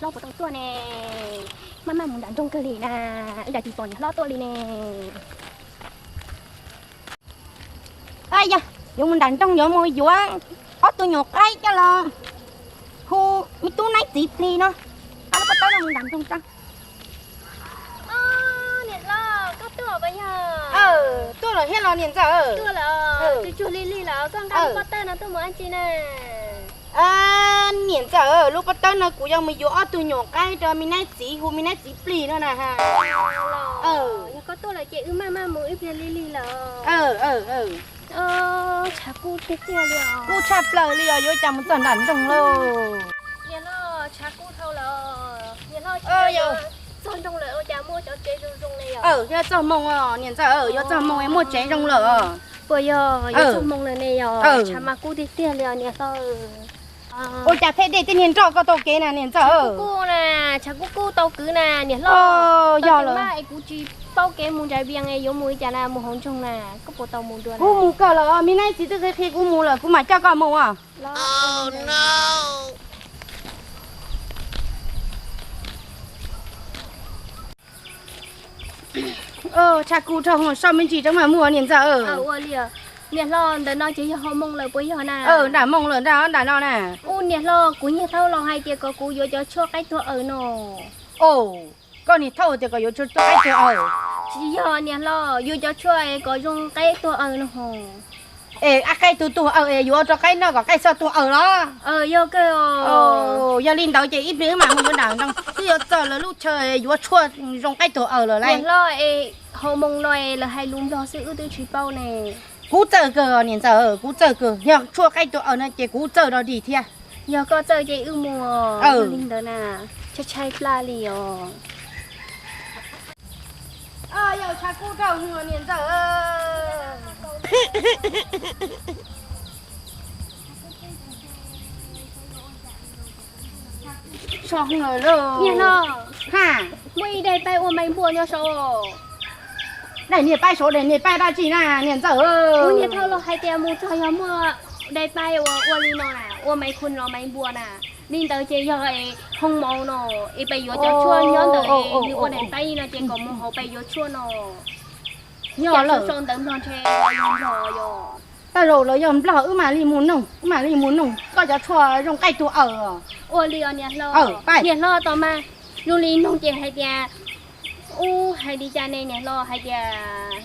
Puas tau tuaj ne? Maj maj mus nram nroog kawg li na, ib yam tsis pom niam hlob tuaj li ne. Yog yuav mus nram nroog yuav mus yuav ob tug nyuam qaib coj los hu me tub Naib txiv plig no. Pab lub pob tawb no mus nram nroog tso. Niam hlob, koj tuaj puas yog? Tuaj lawm thiab los niam ntxawm? Tuaj lawm, tsuag tsuag lig lig lawm, koj nqa lub pob tawb no tuaj mus dab tsi na? Niam ntxawm, lub pob tawb no kuv yuav mus yuav ob tug nyuam qaib rau me Naib txiv hu me Naib txiv plig no na ha. Yog koj tuaj lawm ces wb maj maj mus, wb pliag lig lig lawm. Tshav kub tiag tiag li os. Kub tshaj plaws li os, yuav cas mus txog nram nroog lauj. Niam hlob, tshav kub dhau lawm. Niam hlob, txog nroog lawm ua cas muaj cov tsev zoo zoo li os? Yog txog hmoo os niam ntxawm, yuav txog hmoo muaj tsev zoo lawm. Puas yog yuav txog hmoo lawm ne yog? Tshav mas kub tiag tiag li os niam hlob. Ua cas pheej dej tej niag nroj koj taug kev na niam ntxawm? Tshav kub kub na, tshav kub kub tau kwv na niam hlob. Yog lawm, es kuv tsis paub kev mus nram Vias, yuav mus li cas na, mus hauv nroog na, koj puas tau mus dua? Kuv mus kawg lawm, me Naib txiv twb qhia qhia kuv mus lawm, kuv mam coj koj mus os. Tshav kub dhau, soj me ntsis rau mam mus niam ntxawm. Ua li, niam hlob, ntawm no ces yog hauv moo lawm puas yog na? Nram moo lawm, nram nram no na. Ub niam hlob, kuv niag thaub laus hais tias kom kuv yuav cov tshuaj qaib tuag aws no. Koj niag thaub tias kom yuav tshuaj qaib tuag aws? Tsis yog niam hlob, yuav cov tshuaj kom zoo qaib tuag aws no ho. Es ab qaib tuag tuag aws es yuav rau qaib noj kom qaib txhob tuag aws los? Yog kawg. Yog li ntawd ces ib pliag wb mam mus yuav nram nroog, twb yuav txog lawv lub chaw yuav tshuaj zoo qaib tuag aws lawm lauj. Niam hlob, es hauv moo no es lawv hais lus Nplog xwb wb twb tsis paub ne. Kuv txawj kawg niam ntxawm, kuv txawj kawg, yog tshuaj qaib tuag aws no ces kuv txawj dog dig thiab. Yog koj txawj ces wb mus. Yog li ntawd na, tshaib tshaib plab li os. Yog tshav kub dhau niam ntxawm. Niam hlob, ha, muaj ib daim paib ua mais npua nyob saud. Daim niag paib saud, daim niag paib dab tsi na niam ntxawm? Kuv niag thaub laus hais tias mus txog yog muaj daim paib ua ua li no na, ua mais khun los mais npua na. Li ntawd ces yog hoo mauv no, es peb yuav cov tshuaj nyob ntawd, nws ua daim paib no ces kom mus hauv peb yuav tshuaj no. Yog lawm, sau ntawv Nplog ntshe yog Nplog yog. Tej zaum lawv yog Nplog, wb mam li mus noog, wb mam li mus noog koj cov tshuaj zoo qaib tuag aws. Ua li os niam hlob. Niam hlob, tos mas, zoo li noog ces hais tias, ub, hais li cas ne niam hlob, hais tias,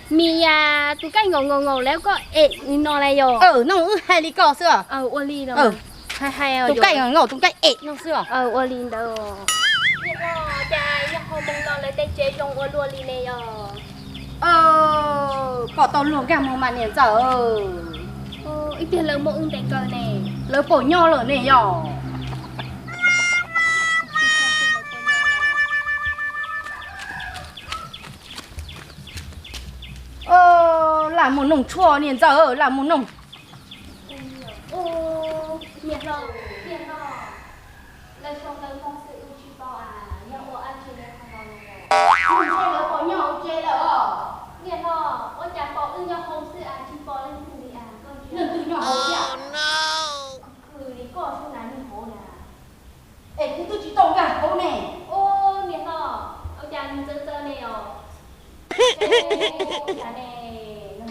mis yas tus kaij ngaum ngaum ngaum lawv koj em no lawm yog? Noog wb hais li koj xwb. Ua li no, tus kaij ngaum ngaum tus kaij em no xwb. Ua li ntawd. Niam hlob, cas yog hauv moo no lawv tej tsev zoo ua luaj li ne yog? Koj tau luag nkag mus mas niam ntxawm. Ib pliag lawv muab wb ntes kaw ne. Lawv puas nyob lawm ne yog? Lam mus noog tshuaj niam ntxawm, lam mus noog. Niam hlob, niam hlob, lawv sau ntawv Nplog xwb wb tsis paub as, yog ua dab tsi lawv hais no ne? Ntshe lawv puas nyob hauv tsev lawm os. Niam hlob, ua cas pom wb nyob hauv xwb as tsis pom leej twg li as? Leej twg nyob hauv thiab? Khwv li koj xwb na nyob hauv na. Es kuv twb tsis tau nkag hauv ne. Ub, niam hlob, ua cas nws txawv txawv ne os?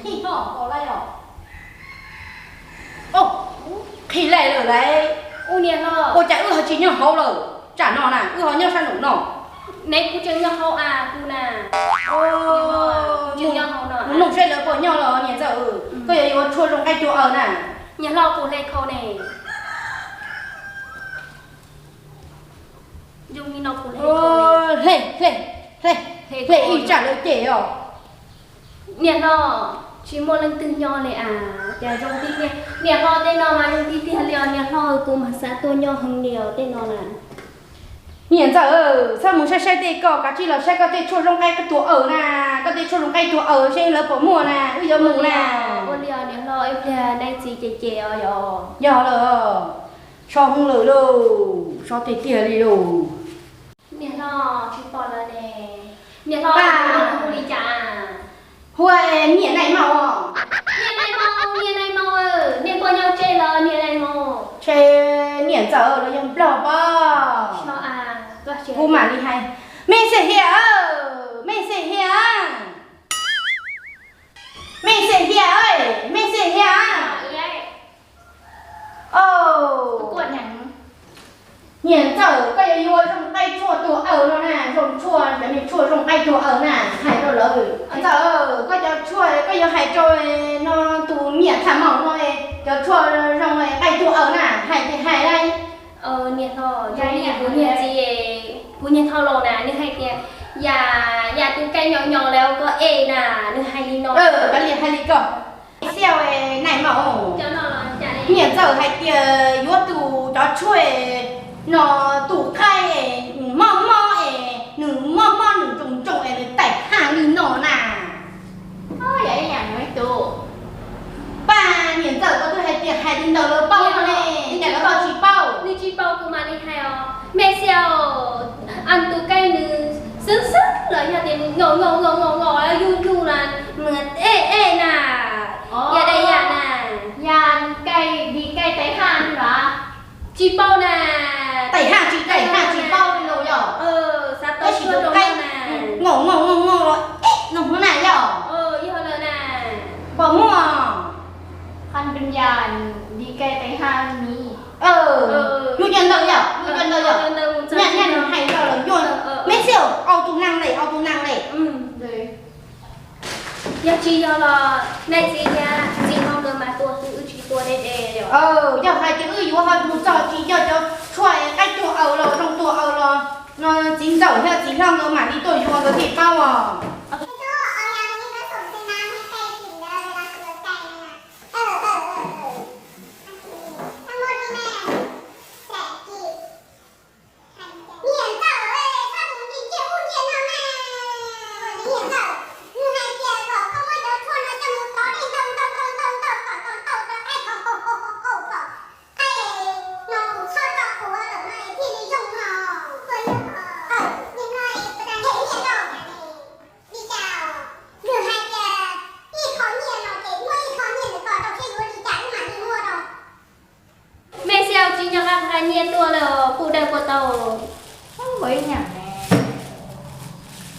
Qhib hlo nkaus lawm os. Qhib lawm lawm lauj. Ua cas wb ho tsis nyob hauv lawm? Tsam no na wb ho nyob sab nraum no. Ne kuv tseem nyob hauv as kuv na. Mus noog seb lawv puas nyob los niam ntxawm. Koj yuav yuav tshuaj zoo qaib tuag aws na. Niam hlob, kuv hle khau ne. Zoo li no kuv hle khau. Hle, hle, hle, hle ib tsam lawv cem os. Niam hlob, tsis muaj leej twg nyob li as, cas zoo tiag tiag. Niam hlob, tej no mas zoo tiag tiag li os niam hlob, kuv mas xav tuaj nyob heev li os tej no na. Niam ntxawm, txhob mus saib saib tej ko, kav tsij los saib koj tej tshuaj zoo qaib tuag aws na, koj tej tshuaj zoo qaib tuag aws seb lawv puas muaj na, wb yuav mus na. Ua li os niam hlob, ib pliag neb txiv ces ces os yog. Yog lawm, so hwv lawm lauj, so tiag tiag li lauj. Niam hlob, tsis pom lawm ne. Niam hlob, hu li cas? Hu niam Nais Maus. Niam Nais Maus, niam Nais Maus, nej puas nyob tsev los niam Nais Maus? Ntshe niam ntxawm los yog Nplog pob. Kuv mam li hais. Me xes hias, me xes hias, me xes hias, me xes hias. Niam ntxawm, koj yuav yuav zoo qaib tshuaj tuag aws no na, zoo tshuaj, cov niag tshuaj zoo qaib tuag aws na, hais rau lawv. Ntxawm, koj cov tshuaj koj yuav hais rau no tus niam tham maum no, cov tshuaj zoo qaib tuag aws na, hais ces hais lauj. Niam hlob, kuv niag txiv, kuv niag thauj laus na, nws hais tias yam, yam tus kai nyom nyom lawm koj ev na, nws hais li no. Hais li ko. Xiab nais maum, niam ntxawm hais tias yuav tus cov tshuaj no, tus qaib mob mob es nws mob mob nws ntsoog ntsoog es nws taim haj li no na. Pab niam ntxawm ko twb hais tias hais li ntawd lawv paub no ne, cas lawv ho tsis paub? Nws tsis paub kuv mam li hais os. Me xiab, tus kai nws xwb xwb los yog tias nws nyom nyom nyom nyom nyom yuj yuj na, nws ev ev na, yam dab yam na. Yam kai, vim kai taim haj no los? Tsis paub na. Taim haj tsis taim haj tsis paub li los yog? Xav tau tus qaib na, nyom nyom nyom nyom los ev no na yog? Yog lawm na. Puas muaj? Qhov yam vim kai taim haj ni. Yus cov ntawd yog, yus cov ntawd yog. Nyaj nyaj nws hais tau lawm yus. Me xiab, au tus neeg li, au tus neeg li. Yog tsis yog los nais txiv thiab txiv hlob nkawd mas tua xwb, wb tsis tua deb deb os. Yog hais tias wb yuav ho mus txog tsis yog cov tshuaj qaib tuag aws los zoo tuag aws los no txiv ntxawm thiab txiv hlob nkawd mam li tuaj yuav nkawd thiaj paub os. Niam ntxawm, koj tus ntsis ntsej muag ntsej no na. Niam ntxawm, nws hais tias kom koj muab cov tshuaj no coj mus tov dej ntaus ntaus ntaus ntaus ntaus kom tau tau rau qaib kom qaum qaum qaum qaum qaib no txhob tso quav lawm no thiaj li zoo no. Niam no es puas tas hem nyiaj rau li cas? Nws hais tias ib qho nyiaj no ces muab ib qho nyiaj ntawd kom rau seb yuav li cas wb mam li muab rau. Me xiab, tsis nco qab nqa nyiaj tuaj lawm, kuv daws puas tau?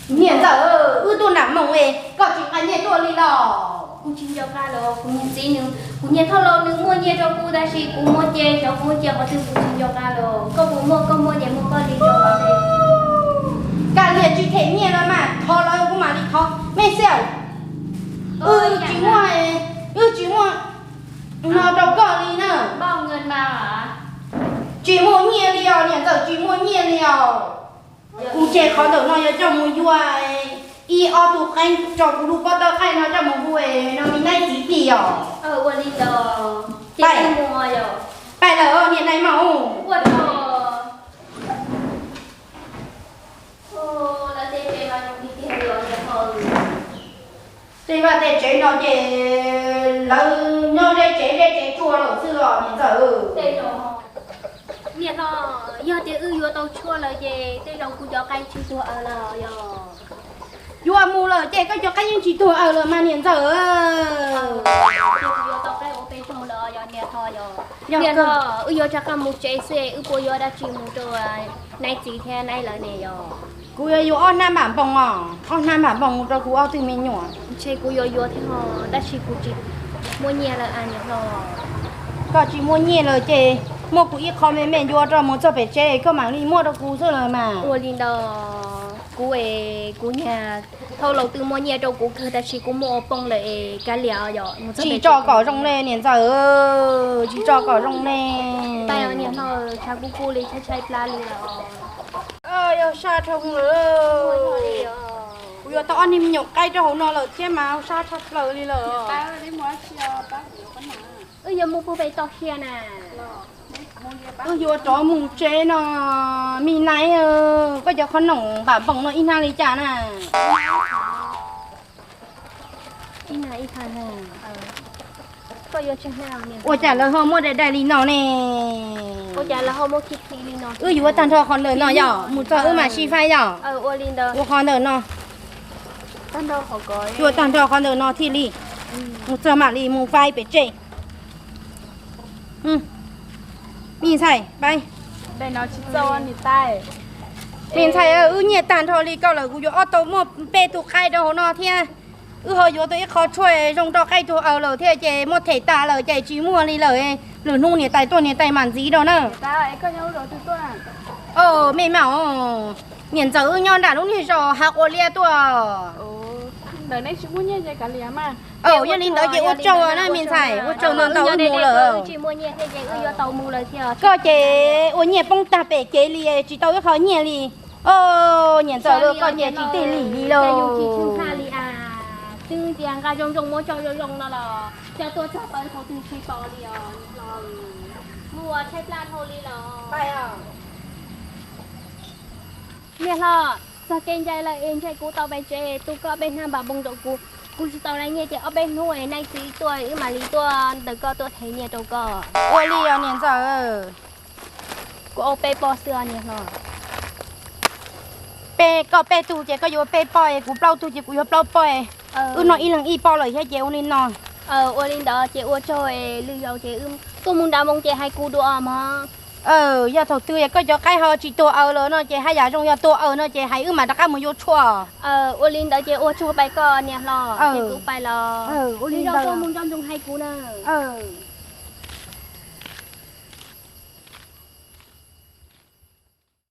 Niam ntxawm, wb tuaj nram moos es koj tsis nqa nyiaj tuaj li los? Kuv tsis nco qab lawm, kuv niag txiv nws, kuv niag thauj laus nws muaj nyiaj rau kuv tab sis kuv muab ces xyov kuv muab cia qhov twg kuv tsis nco qab lawm. Koj puas muaj koj muab ces muab koj li rau. Kav liam tsis them nyiaj los mas thov lawv kuv mam li thov. Me xiab, wb tsis muaj, wb tsis muaj no rau koj li na. Tsis muaj nyiaj li os, niam ntxawm tsis muaj nyiaj li os. Kuv ces qhov ntawm no yuav coj mus yuav ib ob tug qeeb tso kuv lub pob tawb qaib no coj mus hu no me nais txiv plig os. Ua li ntawd, pais lawm niam nais maum. Tej vaj tej tsev no ces lawv nyob zej tsev zej tsev tshuaj lawm xwb los niam ntxawm. Niam hlob, yog tias wb yuav tau tshuaj lawm ces tej zaum kuv cov qaib tsis tuag aws lawm yog? Yuav mus lawm ces koj cov qaib yeej tsis tuag aws lawm mas niam ntxawm. Kuv yuav tau qaib ua peb zaug lawm yog niam hlob yog? Niam hlob, wb yuav rov qab mus tsev xwb, wb puas yuav dab tsi mus rau nais txiv thiab nais lawv ne yog? Kuv yuav yuav ob hnab npam npoos os, ob hnab npam npoos mus rau kuv ob tug me nyuam. Ntshe kuv yuav yuav thiab ho, tab sis kuv tsis muaj nyiaj lawm niam hlob. Koj tsis muaj nyiaj lawm ces muab kuv ib qho me me yuav rau mus txog pem tsev koj mam li muab rau kuv xwb lawm mas. Ua li ntawd, kuv es kuv niag thauj laus twb muaj nyiaj rau kuv kawg tab sis kuv muab ua poob lawm es kav liam yog. Tsis tso kom zoo li niam ntxawm, tsis tso kom zoo li. Niam hlob, tshav kub kub li tshaib tshaib plab li lawm. Yog sab dhau lawm. Kuv yuav tau ob niag me nyuam qaib rau hauv no lawm thiab mas sab tshaj plaws li lawm. Wb yuav mus puag pem toj siab na. Wb yuav rov mus tsev no, me nais, koj cov qhov noom npam npoos no ib hnab li cas na? Ua cas lawv ho muab dai dai li no ne? Wb yuav tag nrho qhov ntawm no yog mus txog wb mam sib faib yog? Ua qhov ntawm no. Yuav tag nrho qhov ntawm no thiaj li mus txog mam li mus faib pem tsev. Me ntxhais, pab. Me ntxhais, wb nyiaj tag nrho li koj lawm, kuv yuav ob tau muaj peb tug qaib rau hauv no thiab. Wb ho yuav tau ib qho tshuaj zoo rau qaib tug aws lawm thiab ces muaj them tas lawm ces tsis muaj li lawm. Lwm hnub niam tais tuaj niam tais mam ntxiv rau na. Me mas, niam ntxawm wb nyob nram lub niag zos hav quas liab tuaj. Yog li ntawd ces ua tsaug na me ntxhais, ua tsaug ntau ntau wb mus lawm. Koj ces ua nyiaj poob tag pem kev li tsis tau ib qho nyiaj li. Niam ntxawm, koj ces tsis tig lim li lauj. Twb tias nqa zoo zoo muab tso zoo zoo no los coj tuaj txog tau ib qho twg tsis pom li os. Mus ua tshaib plab dhau li los. Niam hlob, txog kev ncaim lawm es ntshe kuv tau pem tsev tu koj peb hnab npas npoo rau kuv. Kuv tsis tau laj nyiaj ces ob peb hnub es nai txiv tuaj wb mam li tuaj ntawm koj tuaj them nyiaj rau koj. Ua li os niam ntxawm. Kuv ua peb pob xwb os niam hlob. Peb, koj peb tug ces koj yuav peb pob, kuv plaub tug ces kuv yuav plaub pob. Wb noj ib leeg ib pob lawm thiab ces ua li no. Ua li ntawd ces ua tsaug, lwm zaus ces tuaj mus nram npoo ces hais kuv dua mog. Yog thaum twg koj cov qaib ho tsis tuag aws lawm no ces haj yam zoo, yog tuag aws no ces hais wb mam rov qab mus yuav tshuaj. Ua li ntawd ces ua tsaug pab koj niam hlob, ces kuv pais los. Ua li ntawd, mus nco ntsoov hais kuv na.